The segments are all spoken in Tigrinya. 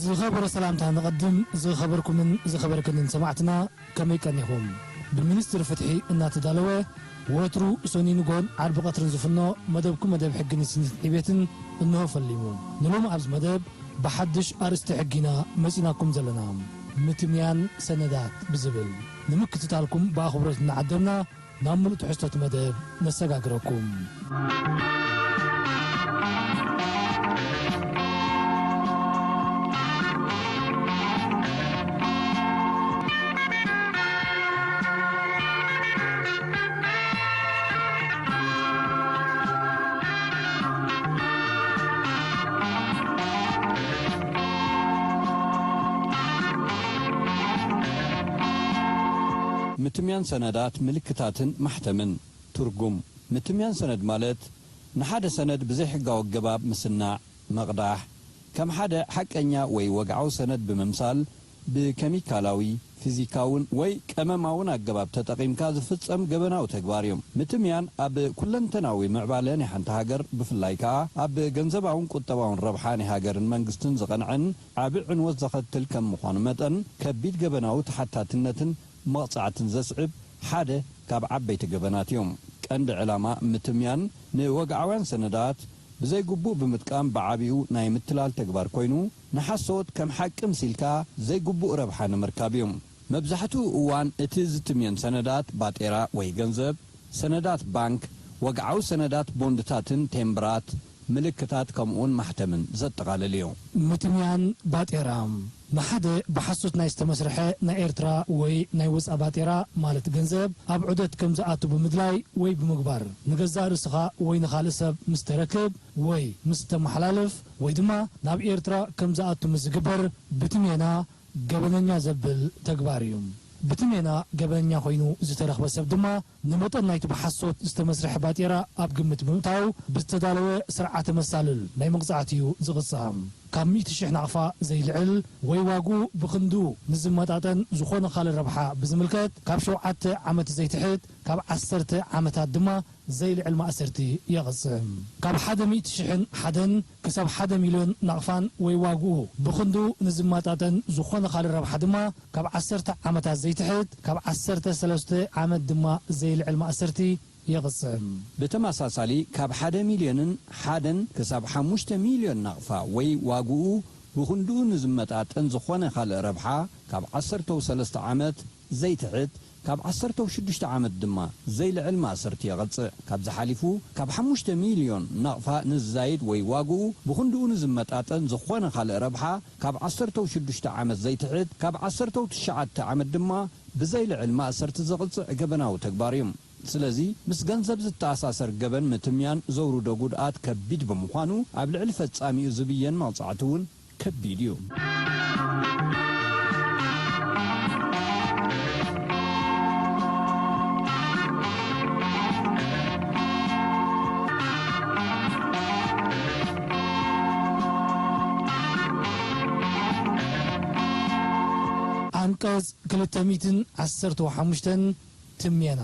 ዝኸበረ ሰላምታ ንቐድም። ዝኸበርኩምን ዝኸበርክንን ሰማዕትና፣ ከመይ ቀኒኹም? ብሚኒስትሪ ፍትሒ እናተዳለወ፣ ወትሩ ሰኑይ ንጎን ዓርቢ ቀትርን ዝፍኖ መደብኩም፣ መደብ ሕግን ስኒትን ዕቤትን እንሆ ፈሊሙ። ንሎሚ ኣብዚ መደብ ብሓድሽ ኣርእስቲ ሕጊና መጺናኩም ዘለና፣ ምትምያን ሰነዳት ብዝብል። ንምክትታልኩም ብኣኽብሮት እናዓደምና፣ ናብ ምሉእ ትሕዝቶ እቲ መደብ ነሰጋግረኩም። ምትምያን ሰነዳት፣ ምልክታትን ማሕተምን። ትርጉም። ምትምያን ሰነድ ማለት ንሓደ ሰነድ ብዘይሕጋዊ ኣገባብ ምስናዕ፣ ምቕዳሕ፣ ከም ሓደ ሓቀኛ ወይ ወግዓዊ ሰነድ ብምምሳል ብኬሚካላዊ፣ ፊዚካውን ወይ ቀመማውን ኣገባብ ተጠቒምካ ዝፍጸም ገበናዊ ተግባር እዩ። ምትምያን ኣብ ኩለንተናዊ ምዕባለ ናይ ሓንቲ ሃገር፣ ብፍላይ ከኣ ኣብ ገንዘባውን ቁጠባውን ረብሓ ናይ ሃገርን መንግስትን ዝቐንዐን ዓቢ ዕንወት ዘኸትል ከም ምዃኑ መጠን፣ ከቢድ ገበናዊ ተሓታትነትን መቕጻዕትን ዘስዕብ ሓደ ካብ ዓበይቲ ገበናት እዮም። ቀንዲ ዕላማ ምትምያን ንወግዓውያን ሰነዳት ብዘይግቡእ ብምጥቃም ብዓቢኡ ናይ ምትላል ተግባር ኮይኑ፣ ንሓሶት ከም ሓቂ ምሲልካ ዘይግቡእ ረብሓ ንምርካብ እዩ። መብዛሕትኡ እዋን እቲ ዝትምየን ሰነዳት ባጤራ ወይ ገንዘብ፣ ሰነዳት ባንክ፣ ወግዓዊ ሰነዳት ቦንድታትን ቴምብራት፣ ምልክታት ከምኡውን ማሕተምን ዘጠቓልል እዩ። ምትምያን ባጤራ። ንሓደ ብሓሶት ናይ ዝተመስርሐ ናይ ኤርትራ ወይ ናይ ወጻኢ ባጤራ ማለት ገንዘብ ኣብ ዑደት ከም ዝኣቱ ብምድላይ ወይ ብምግባር፣ ንገዛእ ርእስኻ ወይ ንኻልእ ሰብ ምስ ተረክብ ወይ ምስ ተመሓላልፍ ወይ ድማ ናብ ኤርትራ ከም ዝኣቱ ምስ ዝግበር ብትሜና ገበነኛ ዘብል ተግባር እዩ። ብትሜና ገበነኛ ኮይኑ ዝተረኽበ ሰብ ድማ ንመጠን ናይቲ ብሓሶት ዝተመስርሐ ባጤራ ኣብ ግምት ብምእታው ብዝተዳለወ ስርዓተ መሳልል ናይ መቕጻዕቲ እዩ ዝቕጻዕ። ካብ ሚእቲ ሽሕ ናቕፋ ዘይልዕል ወይ ዋግኡ ብኽንድኡ ንዝመጣጠን ዝኾነ ካልእ ረብሓ ብዝምልከት ካብ ሸውዓተ ዓመት ዘይትሕት ካብ ዓሰርተ ዓመታት ድማ ዘይልዕል ማእሰርቲ የቕጽዕ። ካብ ሓደ ሚእቲ ሽሕን ሓደን ክሳብ ሓደ ሚልዮን ናቕፋን ወይ ዋግኡ ብኽንድኡ ንዝመጣጠን ዝኾነ ካልእ ረብሓ ድማ ካብ ዓሰርተ ዓመታት ዘይትሕት ካብ ዓሰርተ ሰለስተ ዓመት ድማ ዘይልዕል ማእሰርቲ የቕጽዕ። ብተመሳሳሊ ካብ ሓደ ሚልዮንን ሓደን ክሳብ ሓሙሽተ ሚልዮን ናቕፋ ወይ ዋግኡ ብኽንድኡ ንዝመጣጠን ዝኾነ ካልእ ረብሓ ካብ ዓሰርተው ሰለስተ ዓመት ዘይትሕት ካብ ዓሰርተው ሽዱሽተ ዓመት ድማ ዘይልዕል ማእሰርቲ የቐጽዕ። ካብዚ ሓሊፉ ካብ ሓሙሽተ ሚልዮን ናቕፋ ንዝዛይድ ወይ ዋግኡ ብኽንድኡ ንዝመጣጠን ዝኾነ ካልእ ረብሓ ካብ ዓሰርተው ሽዱሽተ ዓመት ዘይትሕት ካብ ዓሰርተው ትሽዓተ ዓመት ድማ ብዘይልዕል ማእሰርቲ ዘቕጽዕ ገበናዊ ተግባር እዩ። ስለዚ ምስ ገንዘብ ዝተኣሳሰር ገበን ምትምያን ዘውርዶ ጉድኣት ከቢድ ብምዃኑ ኣብ ልዕሊ ፈጻሚኡ ዝብየን መቕጻዕቲ እውን ከቢድ እዩ። ዓንቀጽ ክልተ ሚእትን ዓሰርተ ሓሙሽተን ትሜና።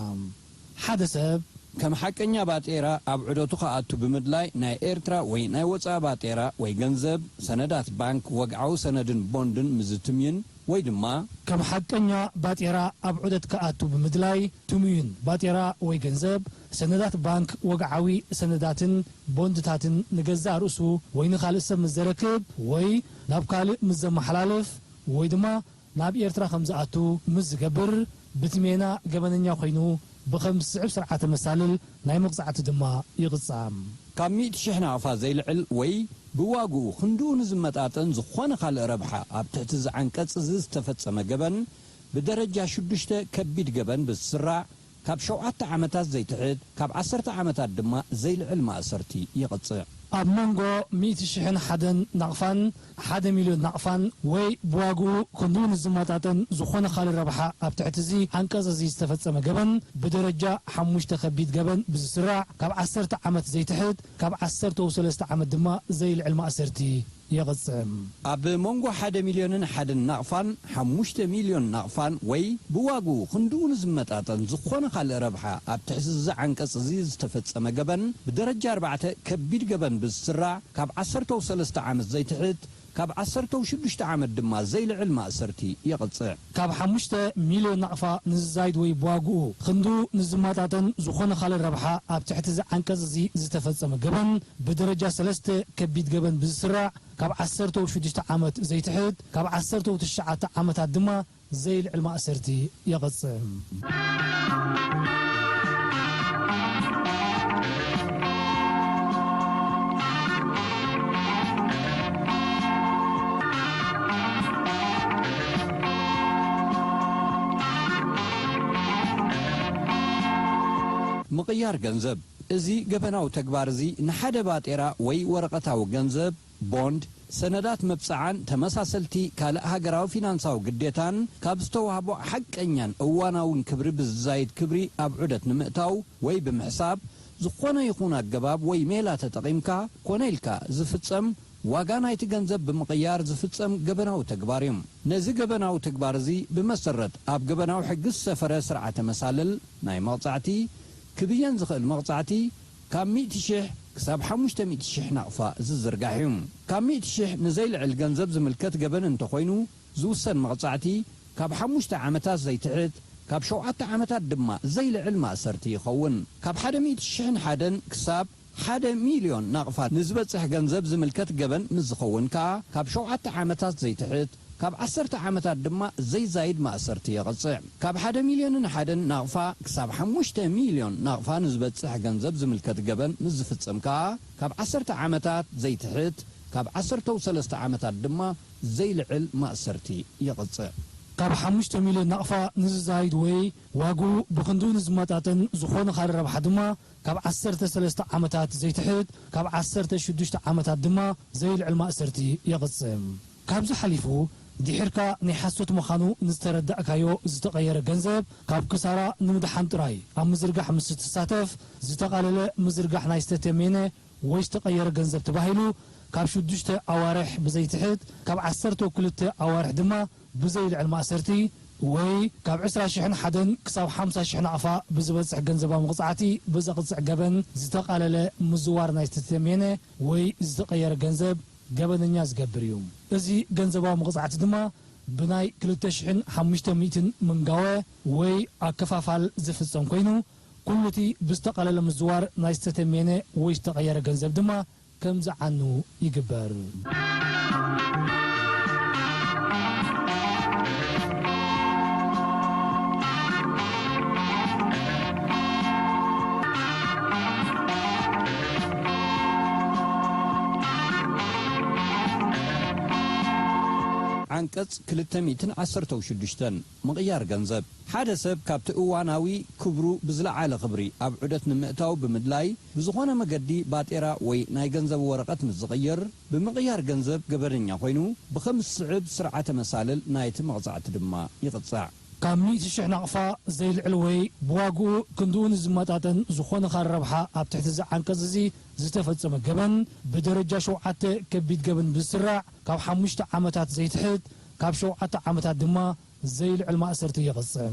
ሓደ ሰብ ከም ሓቀኛ ባጤራ ኣብ ዑደቱ ክኣቱ ብምድላይ ናይ ኤርትራ ወይ ናይ ወጻኢ ባጤራ ወይ ገንዘብ፣ ሰነዳት ባንክ፣ ወግዓዊ ሰነድን ቦንድን ምስ ዝትምይን ወይ ድማ ከም ሓቀኛ ባጤራ ኣብ ዑደት ክኣቱ ብምድላይ ትምዩን ባጤራ ወይ ገንዘብ፣ ሰነዳት ባንክ፣ ወግዓዊ ሰነዳትን ቦንድታትን ንገዛእ ርእሱ ወይ ንኻልእ ሰብ ምስ ዘረክብ ወይ ናብ ካልእ ምስ ዘመሓላልፍ ወይ ድማ ናብ ኤርትራ ከም ዝኣቱ ምስ ዝገብር፣ ብትሜና ገበነኛ ኮይኑ ብኸም ዝስዕብ ስርዓተ መሳልል ናይ መቕጻዕቲ ድማ ይቕጻዕ። ካብ ሚእቲ ሽሕ ናቕፋ ዘይልዕል ወይ ብዋግኡ ክንድኡ ንዝመጣጠን ዝኾነ ካልእ ረብሓ ኣብ ትሕቲ እዚ ዓንቀጽ እዚ ዝተፈጸመ ገበን ብደረጃ ሽዱሽተ ከቢድ ገበን ብዝስራዕ ካብ ሸውዓተ ዓመታት ዘይትሕት፣ ካብ ዓሰርተ ዓመታት ድማ ዘይልዕል ማእሰርቲ ይቕጽዕ። ኣብ መንጎ ሚእቲ ሽሕን ሓደን ናቕፋን ሓደ ሚልዮን ናቕፋን ወይ ብዋግኡ ክንድኡ ንዝመጣጠን ዝኾነ ካልእ ረብሓ ኣብ ትሕቲ እዚ ዓንቀጽ እዚ ዝተፈጸመ ገበን ብደረጃ ሓሙሽተ ከቢድ ገበን ብዝስራዕ ካብ ዓሰርተ ዓመት ዘይትሕት ካብ ዓሰርተው ሰለስተ ዓመት ድማ ዘይልዕል ማእሰርቲ የቕጽዕ። ኣብ መንጎ ሓደ ሚልዮንን ሓደን ናቕፋን ሓሙሽተ ሚልዮን ናቕፋን ወይ ብዋግኡ ክንድኡ ንዝመጣጠን ዝኾነ ካልእ ረብሓ ኣብ ትሕቲ እዚ ዓንቀጽ እዚ ዝተፈጸመ ገበን ብደረጃ ኣርባዕተ ከቢድ ገበን ብዝስራዕ ካብ ዓሰርተው ሰለስተ ዓመት ዘይትሕት ካብ ዓሰርተ ሽዱሽተ ዓመት ድማ ዘይልዕል ማእሰርቲ የቕጽዕ። ካብ ሓሙሽተ ሚልዮን ናቕፋ ንዝዛይድ ወይ ብዋግኡ ክንድኡ ንዝመጣጠን ዝኾነ ካልእ ረብሓ ኣብ ትሕቲ እዚ ዓንቀጽ እዚ ዝተፈጸመ ገበን ብደረጃ ሰለስተ ከቢድ ገበን ብዝስራዕ ካብ ዓሰርተ ሽዱሽተ ዓመት ዘይትሕት፣ ካብ ዓሰርተ ትሽዓተ ዓመታት ድማ ዘይልዕል ማእሰርቲ የቐጽዕ። ምቕያር ገንዘብ። እዚ ገበናዊ ተግባር እዚ ንሓደ ባጤራ ወይ ወረቐታዊ ገንዘብ፣ ቦንድ፣ ሰነዳት መብጽዓን ተመሳሰልቲ ካልእ ሃገራዊ ፊናንሳዊ ግዴታን ካብ ዝተዋህቦ ሓቀኛን እዋናውን ክብሪ ብዝዛይድ ክብሪ ኣብ ዑደት ንምእታው ወይ ብምሕሳብ፣ ዝኾነ ይኹን ኣገባብ ወይ ሜላ ተጠቒምካ ኮነ ኢልካ ዝፍጸም ዋጋ ናይቲ ገንዘብ ብምቕያር ዝፍጸም ገበናዊ ተግባር እዩ። ነዚ ገበናዊ ተግባር እዚ ብመሰረት ኣብ ገበናዊ ሕጊ ዝሰፈረ ስርዓተ መሳልል ናይ መቕጻዕቲ ክብየን ዝኽእል መቕጻዕቲ ካብ ሚእቲ ሽሕ ክሳብ ሓሙሽተ ሚእቲ ሽሕ ናቕፋ ዝዝርጋሕ እዩ። ካብ ሚእቲ ሽሕ ንዘይልዕል ገንዘብ ዝምልከት ገበን እንተኾይኑ ዝውሰን መቕጻዕቲ ካብ ሓሙሽተ ዓመታት ዘይትሕት ካብ ሸውዓተ ዓመታት ድማ ዘይልዕል ማእሰርቲ ይኸውን። ካብ ሓደ ሚእቲ ሽሕን ሓደን ክሳብ ሓደ ሚልዮን ናቕፋ ንዝበጽሕ ገንዘብ ዝምልከት ገበን ምስ ዝኸውን ከኣ ካብ ሸውዓተ ዓመታት ዘይትሕት ካብ ዓሰርተ ዓመታት ድማ ዘይዛይድ ማእሰርቲ የቕጽዕ። ካብ ሓደ ሚልዮንን ሓደን ናቕፋ ክሳብ ሓሙሽተ ሚልዮን ናቕፋ ንዝበጽሕ ገንዘብ ዝምልከት ገበን ምስ ዝፍጸም ከኣ ካብ ዓሰርተ ዓመታት ዘይትሕት ካብ ዓሰርተ ሰለስተ ዓመታት ድማ ዘይልዕል ማእሰርቲ የቕጽዕ። ካብ ሓሙሽተ ሚልዮን ናቕፋ ንዝዛይድ ወይ ዋግኡ ብኽንድኡ ንዝመጣጠን ዝኾነ ካልእ ረብሓ ድማ ካብ ዓሰርተ ሰለስተ ዓመታት ዘይትሕት ካብ ዓሰርተ ሽዱሽተ ዓመታት ድማ ዘይልዕል ማእሰርቲ የቕጽዕ። ካብዚ ሓሊፉ ድሒርካ ናይ ሓሶት ምዃኑ ንዝተረዳእካዮ ዝተቐየረ ገንዘብ ካብ ክሳራ ንምድሓን ጥራይ ኣብ ምዝርጋሕ ምስ እትሳተፍ ዝተቓለለ ምዝርጋሕ ናይ ዝተተምየነ ወይ ዝተቐየረ ገንዘብ ተባሂሉ ካብ ሽዱሽተ ኣዋርሕ ብዘይትሕት ካብ ዓሰርተ ክልተ ኣዋርሕ ድማ ብዘይልዕል ማእሰርቲ ወይ ካብ ዕስራ ሽሕን ሓደን ክሳብ ሓምሳ ሽሕ ናቕፋ ብዝበጽሕ ገንዘባዊ መቕጻዕቲ ብዘቕጽዕ ገበን ዝተቓለለ ምዝዋር ናይ ዝተተምየነ ወይ ዝተቐየረ ገንዘብ ገበነኛ ዝገብር እዩ። እዚ ገንዘባዊ መቕጻዕቲ ድማ ብናይ ክልተ ሽሕን ሓሙሽተ ሚእትን ምንጋወ ወይ ኣከፋፋል ዝፍጸም ኮይኑ፣ ኩሉ እቲ ብዝተቓለለ ምዝዋር ናይ ዝተተምየነ ወይ ዝተቐየረ ገንዘብ ድማ ከም ዝዓኑ ይግበር። ዓንቀጽ ክልተ ሚእትን ዓሰርተ ሽዱሽተን ምቕያር ገንዘብ። ሓደ ሰብ ካብቲ እዋናዊ ክብሩ ብዝለዓለ ክብሪ ኣብ ዑደት ንምእታው ብምድላይ ብዝኾነ መገዲ ባጤራ ወይ ናይ ገንዘብ ወረቐት ምስ ዝቕይር፣ ብምቕያር ገንዘብ ገበነኛ ኮይኑ ብኸም ዝስዕብ ስርዓተ መሳልል ናይቲ መቕጻዕቲ ድማ ይቕጻዕ። ካብ ሚእቲ ሽሕ ናቕፋ ዘይልዕል ወይ ብዋግኡ ክንድኡ ንዝመጣጠን ዝኾነ ካልእ ረብሓ ኣብ ትሕቲ እዚ ዓንቀጽ እዚ ዝተፈጸመ ገበን ብደረጃ ሸውዓተ ከቢድ ገበን ብዝስራዕ ካብ ሓሙሽተ ዓመታት ዘይትሕት ካብ ሸውዓተ ዓመታት ድማ ዘይልዕል ማእሰርቲ ይቕጽዕ።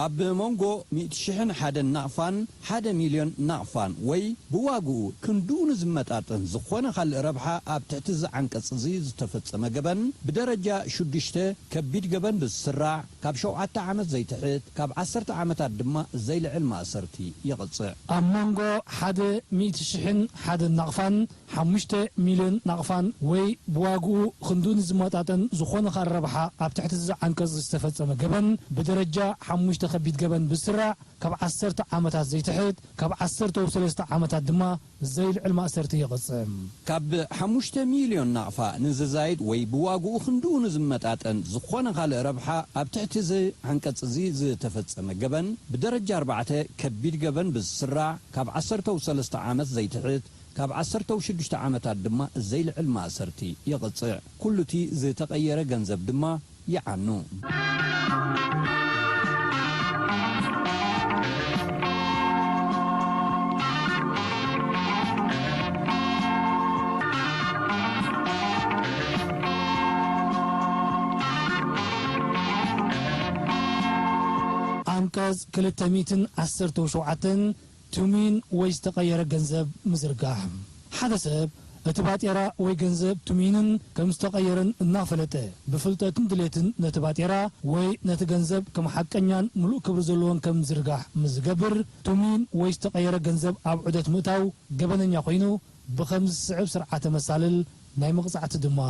ኣብ መንጎ ሚእቲ ሽሕን ሓደን ናቕፋን ሓደ ሚልዮን ናቕፋን ወይ ብዋግኡ ክንድኡ ንዝመጣጠን ዝኾነ ካልእ ረብሓ ኣብ ትሕቲ እዚ ዓንቀጽ እዚ ዝተፈጸመ ገበን ብደረጃ ሽዱሽተ ከቢድ ገበን ብዝስራዕ ካብ ሸውዓተ ዓመት ዘይትሕት ካብ ዓሰርተ ዓመታት ድማ ዘይልዕል ማእሰርቲ ይቕጽዕ። ኣብ መንጎ ሓደ ሚእቲ ሽሕን ሓደን ናቕፋን ሓሙሽተ ሚልዮን ናቕፋን ወይ ብዋግኡ ክንድኡ ንዝመጣጠን ዝኾነ ካልእ ረብሓ ኣብ ትሕቲ እዚ ዓንቀጽ ዝተፈጸመ ገበን ብደረጃ ሓሙሽተ ከቢድ ገበን ብዝስራዕ ካብ ዓሰርተ ዓመታት ዘይትሕት ካብ ዓሰርተ ሰለስተ ዓመታት ድማ ዘይልዕል ማእሰርቲ ይቕጽዕ። ካብ ሓሙሽተ ሚልዮን ናቕፋ ንዝዛይድ ወይ ብዋግኡ ክንድኡ ንዝመጣጠን ዝኾነ ካልእ ረብሓ ኣብ ትሕቲ እዚ ዓንቀጽ እዚ ዝተፈጸመ ገበን ብደረጃ ኣርባዕተ ከቢድ ገበን ብዝስራዕ ካብ ዓሰርተ ሰለስተ ዓመት ዘይትሕት ካብ ዓሰርተ ሽዱሽተ ዓመታት ድማ ዘይልዕል ማእሰርቲ ይቕጽዕ። ኩሉ እቲ ዝተቐየረ ገንዘብ ድማ ይዓኑ። ዓንቀጽ ክልተ ሚእትን ዓሰርተ ሸውዓተን ትሚን ወይ ዝተቐየረ ገንዘብ ምዝርጋሕ። ሓደ ሰብ እቲ ባጤራ ወይ ገንዘብ ቱሚንን ከም ዝተቐየረን እናፈለጠ፣ ብፍልጠትን ድሌትን ነቲ ባጤራ ወይ ነቲ ገንዘብ ከም ሓቀኛን ምሉእ ክብሪ ዘለዎን ከም ዝርጋሕ ምስ ዝገብር፣ ቱሚን ወይ ዝተቐየረ ገንዘብ ኣብ ዑደት ምእታው ገበነኛ ኮይኑ፣ ብኸም ዝስዕብ ስርዓተ መሳልል ናይ መቕጻዕቲ ድማ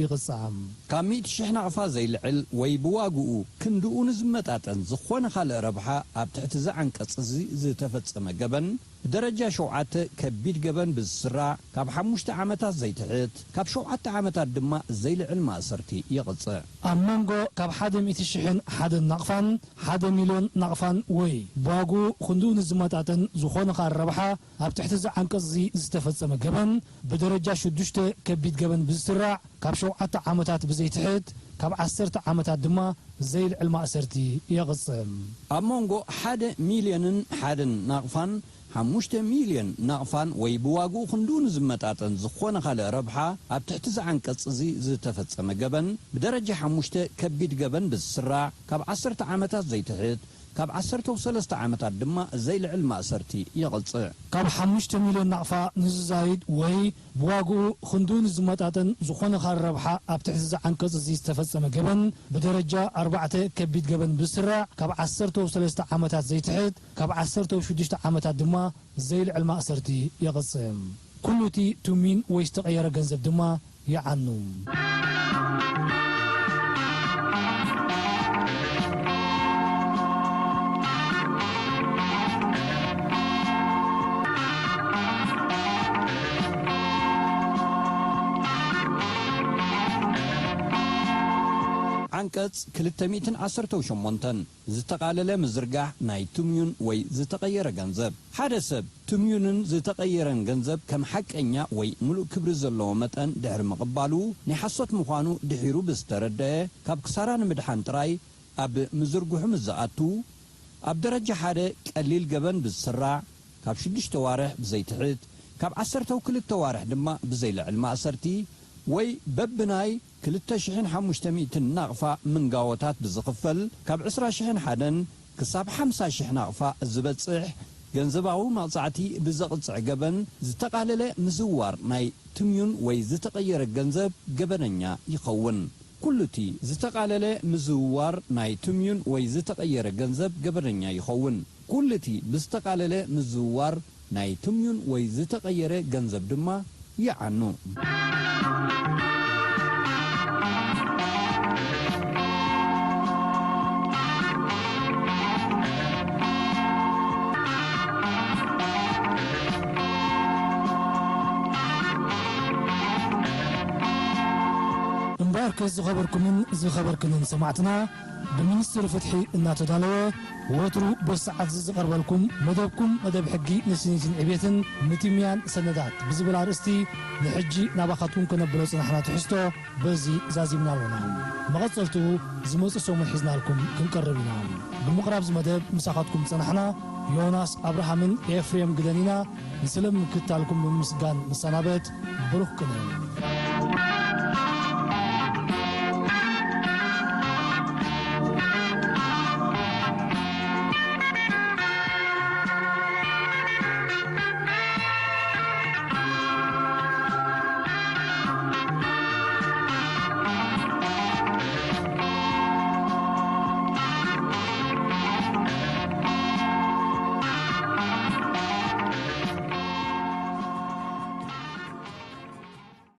ይቕጻዕ። ካብ ሚእቲ ሽሕ ናቕፋ ዘይልዕል ወይ ብዋግኡ ክንድኡ ንዝመጣጠን ዝኾነ ካልእ ረብሓ ኣብ ትሕቲ እዚ ዓንቀጽ እዚ ዝተፈጸመ ገበን፣ ብደረጃ ሸውዓተ ከቢድ ገበን ብዝስራዕ ካብ ሓሙሽተ ዓመታት ዘይትሕት፣ ካብ ሸውዓተ ዓመታት ድማ ዘይልዕል ማእሰርቲ ይቕጽዕ። ኣብ መንጎ ካብ ሓደ ሚእቲ ሽሕን ሓደን ናቕፋን ሓደ ሚልዮን ናቕፋን ወይ ብዋግኡ ክንድኡ ንዝመጣጠን ዝኾነ ካልእ ረብሓ ኣብ ትሕቲ እዚ ዓንቀጽ እዚ ዝተፈጸመ ገበን፣ ብደረጃ ሽዱሽተ ከቢድ ገበን ብዝስራዕ ካብ ሸውዓተ ዓመታት ብዘይትሕት፣ ካብ ዓሰርተ ዓመታት ድማ ዘይልዕል ማእሰርቲ የቕጽዕ። ኣብ መንጎ ሓደ ሚልዮንን ሓደን ናቕፋን ሓሙሽተ ሚልዮን ናቕፋን ወይ ብዋግኡ ክንድኡ ንዝመጣጠን ዝኾነ ካልእ ረብሓ ኣብ ትሕቲ እዚ ዓንቀጽ እዚ ዝተፈጸመ ገበን፣ ብደረጃ ሓሙሽተ ከቢድ ገበን ብዝስራዕ ካብ ዓሰርተ ዓመታት ዘይትሕት፣ ካብ ዓሰርተ ሰለስተ ዓመታት ድማ ዘይልዕል ማእሰርቲ የቕጽዕ። ካብ ሓሙሽተ ሚልዮን ናቕፋ ንዝዛይድ ወይ ብዋግኡ ክንድኡ ንዝመጣጠን ዝኾነ ካልእ ረብሓ ኣብ ትሕቲ እዚ ዓንቀጽ እዚ ዝተፈጸመ ገበን፣ ብደረጃ ኣርባዕተ ከቢድ ገበን ብዝስራዕ ካብ ዓሰርተ ሰለስተ ዓመታት ዘይትሕት፣ ካብ ዓሰርተ ሽዱሽተ ዓመታት ድማ ዘይልዕል ማእሰርቲ የቕጽዕ። ኩሉ እቲ ቱሚን ወይ ዝተቐየረ ገንዘብ ድማ ይዓኑ። ዓንቀጽ ክልተ ሚእትን ዓሰርተ ሸሞንተን፣ ዝተቓለለ ምዝርጋሕ ናይ ትምዩን ወይ ዝተቐየረ ገንዘብ። ሓደ ሰብ ትምዩንን ዝተቐየረን ገንዘብ ከም ሓቀኛ ወይ ምሉእ ክብሪ ዘለዎ መጠን ድሕሪ ምቕባሉ፣ ናይ ሓሶት ምዃኑ ድሒሩ ብዝተረደአ፣ ካብ ክሳራ ንምድሓን ጥራይ ኣብ ምዝርግሑ ምስ ዝኣቱ፣ ኣብ ደረጃ ሓደ ቀሊል ገበን ብዝስራዕ፣ ካብ ሽዱሽተ ዋርሕ ብዘይትሕት፣ ካብ ዓሰርተ ክልተ ዋርሕ ድማ ብዘይልዕል ማእሰርቲ፣ ወይ በብናይ ክልተ ሽሕን ሓሙሽተ ሚእትን ናቕፋ ምንጋዎታት ብዝኽፈል፣ ካብ ዕስራ ሽሕን ሓደን ክሳብ ሓምሳ ሽሕ ናቕፋ ዝበጽሕ ገንዘባዊ መቕጻዕቲ ብዘቕጽዕ ገበን፣ ዝተቓለለ ምዝዋር ናይ ትምዩን ወይ ዝተቐየረ ገንዘብ ገበነኛ ይኸውን። ኩሉ እቲ ዝተቓለለ ምዝውዋር ናይ ትምዩን ወይ ዝተቐየረ ገንዘብ ገበነኛ ይኸውን። ኩሉ እቲ ብዝተቓለለ ምዝውዋር ናይ ትምዩን ወይ ዝተቐየረ ገንዘብ ድማ ይዓኑ። እምበኣርከስ ዝኸበርኩምን ዝኸበርክንን ሰማዕትና፣ ብሚኒስትሪ ፍትሒ እናተዳለወ ወትሩ በዚ ሰዓት እዚ ዝቐርበልኩም መደብኩም መደብ ሕጊ ንስኒትን ዕቤትን ምትምያን ሰነዳት ብዝብል ኣርእስቲ ንሕጂ ናባኻትኩም ከነብሎ ዝጸናሕና ትሕዝቶ በዚ ዛዚምና ኣለና። መቐጸልትኡ ዝመጽእ ሰሙን ሒዝናልኩም ክንቀርብ ኢና። ብምቕራብ እዚ መደብ ምሳኻትኩም ዝጸናሕና ዮናስ ኣብርሃምን ኤፍሬም ግደን ኢና። ንስለ ምክትታልኩም ብምምስጋን ንሰናበት። ብሩኽ ቅነ።